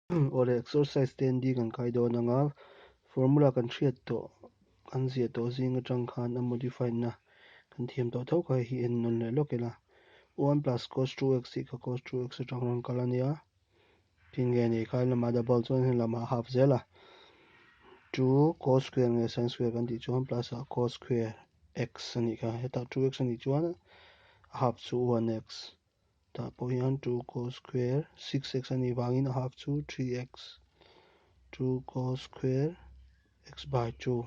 Awle exercise ten D kan kai dawn anga formula kan hriat tawh kan ziah tawh zing atang khan a modify na kan thiam tawh tho kha hei hi en nawn leh lawk ila one plus cos two x tih kha cos two x atang rawn kal ania tin nge ni kha lamah double chuan heng lamah half zel a two cos square nge sin square kan tih chuan plus ah cos square x anih kha hetah two x anih chuan a half chu one x. Tah pawh hian two cos square six x a nih vangin a half chu three x two cos square x by two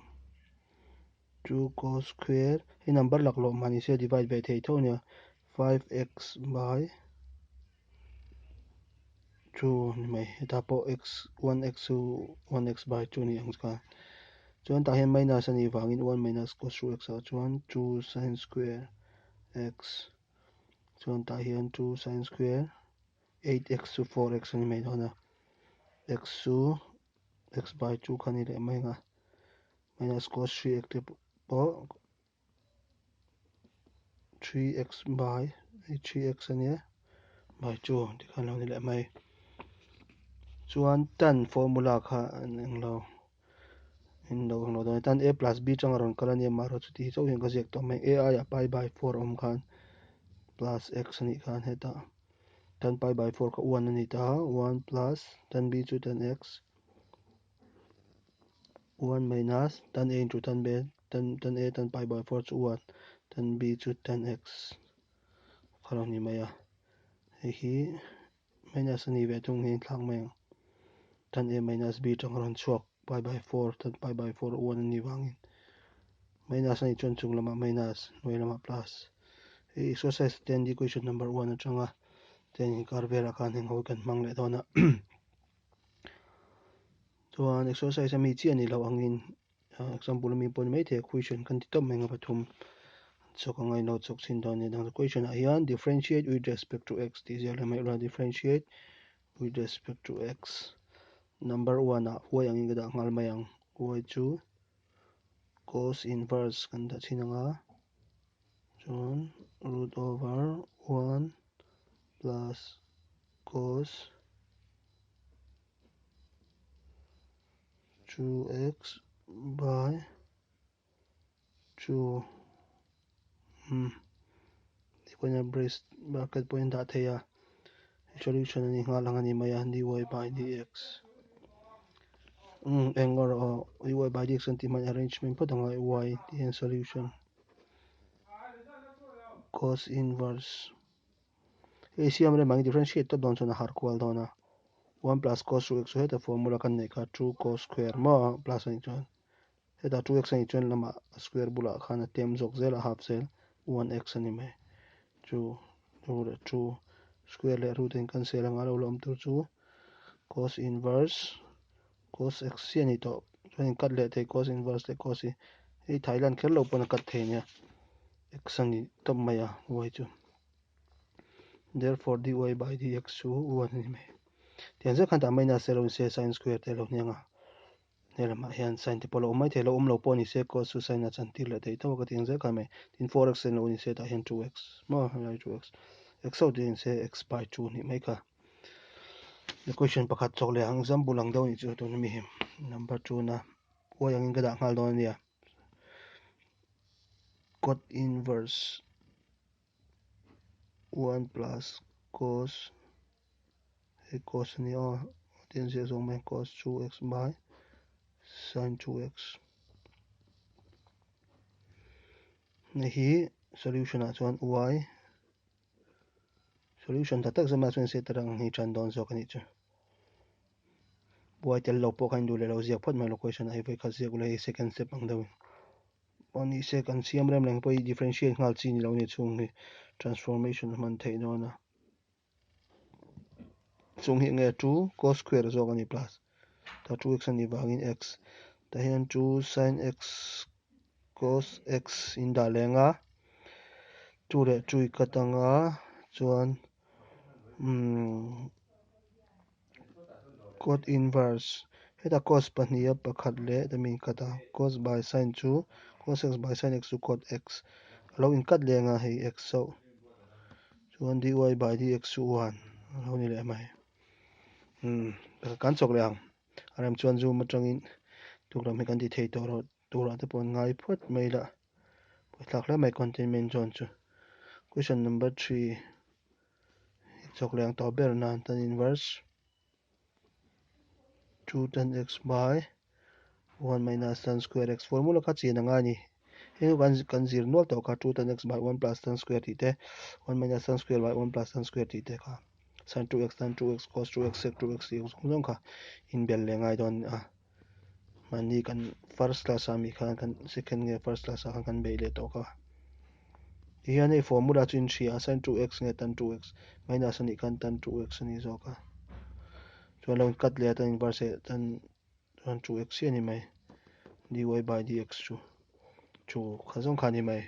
two cos square hei number laklawh mah ni se divide ve thei tho a nia five x by two a ni mai hetah pawh x one x chu one x by two a ni ang chuan chuan tah hian minus a nih vangin one minus cos two x ah chuan two sin square x. Chuan tah hian two sin square eight x chu four x a ni mai dawn a, x chu x by two kha a ni leh mai ang a, minus cos three x te pawh three x by three x a nia by two tikhan a lo ni leh mai. Chuan tan formula kha englo. In lo ang lo dawn tan a plus b changa rawn kal a nia amaherawhchu chuti hi chauh hian ka ziak tawh mai a aiah pi by four a awm khan plus x a nih khan hetah tan pi by four kha one a ni ta one plus tan b chu tan x one minus tan a into tan b tan tan a tan pi by four chu one tan b chu tan x kha lo ni mai a hei hi. Minus a ni ve thung hi thlak mai ang. Tan a minus b tang a rawn chhuak pi by four tan pi by four one a nih vangin minus a nih chuan chung lamah minus hnuai lamah plus. Hei exercise ten hi question number one atanga ten inkar velah khan heng ho hi kan hmang leh dawn a. Chuan exercise ami chiah ni loh angin Example ami pawh ni maithei a question kan ti tawp mai ang a pathum chawk anga in lo chawk chhin dawn a ni dang question ah hian differentiate with respect to x tih ziak leh mai ula differentiate with respect to x number one ah y angin ka dah nghal mai ang y chu cos inverse kan dah chhin anga chuan root over one plus cos two x by two umm tihpawhin a brace bracket pawhin dah thei a solution a ni nghal ang a ni mai a dy by dx umm eng erawh aw dy by dx an tih hman arrangement phawt ang a y tih hian solution cos inverse. Hei siam rem ang differentiate tawp dawn chuan a har kual dawn a, one plus cos two x chu heta formula kan neih kha two cos square maw plus a nih chuan heta two x a nih chuan lamah a square bulah khan a tem zawk zel a half zel one x a ni mai chu two leh two square leh root in cancel anga lo la awm tur chu cos inverse cos x chiah a ni tawh chuan in cut leh thei cos inverse leh cos hi hei Thailand kher lo pawn a cut thei ania x a ni tawp mai a y chu. Therefore dy by dx chu 1 a ni mai. Tiang zet khan tah minus te lo ni se sin square te lo hniang a. He lamah hian sin te pawh lo awm mai thei lo awm lo pawh ni se cos chu sin a chan tir leh thei tho a ka tiang zet khan mai. Tin 4x te lo ni se tah hian 2x maw helai 2x x ho te ni se x by 2 nih mai kha. The question pakhat chawk leh ang example ang deuh a nih chu tuna mi hi number 2 na y angin ka dah nghal dawn a nia. Cot inverse one plus cos hei cos a ni aw tin ziah zawng mai cos two x by sin two x hei hi solution ah chuan y solution tha tak zawmah chuan se tarang hi tan dawn zawk a nih chu y tel lo pawh khan duh leh lo ziak phawt mai lo question ah hei vawikhat ziak ula hei second step ang deuhin. Pawh ni se kan siam rem reng pawh hi differentiate nghal chi ni lo ni chhung hi transformation a hman theih dawn a chung hi enge two cos square zawk a ni plus ta two x a nih vangin x tah hian two sin x cos x in dah leng a two leh two i cut anga chuan umm Cot inverse, Hetah cos pahniha pakhat leh ta mi incut a, cos by sin chu cos x by sin x chu cot x a lo incut leh anga hei x chauh chuan dy by dx chu one a lo ni leh mai. Umm kan chawk leh ang. A rem chuan zoom atangin tuklam hi kan ti thei tawh rawh turah te pawh an ngai phawt mai la. Pawi thlak hle mai containment zone chu. Question number 3 chawk leh ang tawh ber nan tan inverse 2 tan x by 1 minus tan square x formula kha chian anga ni. Heng kan kan zir nual tawh kha 2 tan x by 1 plus tan square tih te 1 minus tan square by 1 plus tan square tih te kha sin 2x tan 2x cos 2x sec 2x tih zawng zawng kha inbel leh ngai dawn a. Mahni kan first class a mi khan kan second nge first class ah khan kan beih leh tawh kha. Tihian hei formula chu in hria a sin 2x nge tan 2x minus anih khan tan 2x a ni zawk a. Chuan lo in cut leh a tan inverse leh tan chuan 2x hi a ni mai dy by dx chu chu kha zawng kha a ni mai.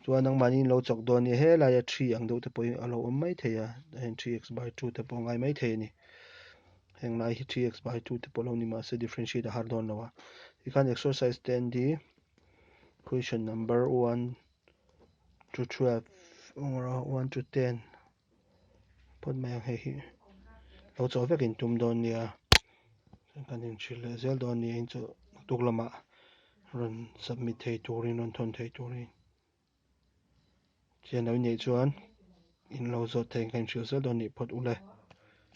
Chuan nangmahni in lo chawk dawn nia helaia 3 ang deuh te pawh hi a lo awm mai thei a heng 3x by 2 te pawh a ngai mai thei a ni. Heng lai hi 3x by 2 te pawh lo ni mahse differentiate a har dawn lo a. Tikhan exercise 10d question number 1 to 12 1 to 10 phawt mai ang hei hi lo chawh vek in tum dawn nia kan inhrilh leh zel dawn nia in chu tuk lamah rawn submit thei turin rawn thawn thei turin chian lo i neih chuan in lo zawt thei kan inhrilh zel dawn nih phawt ule.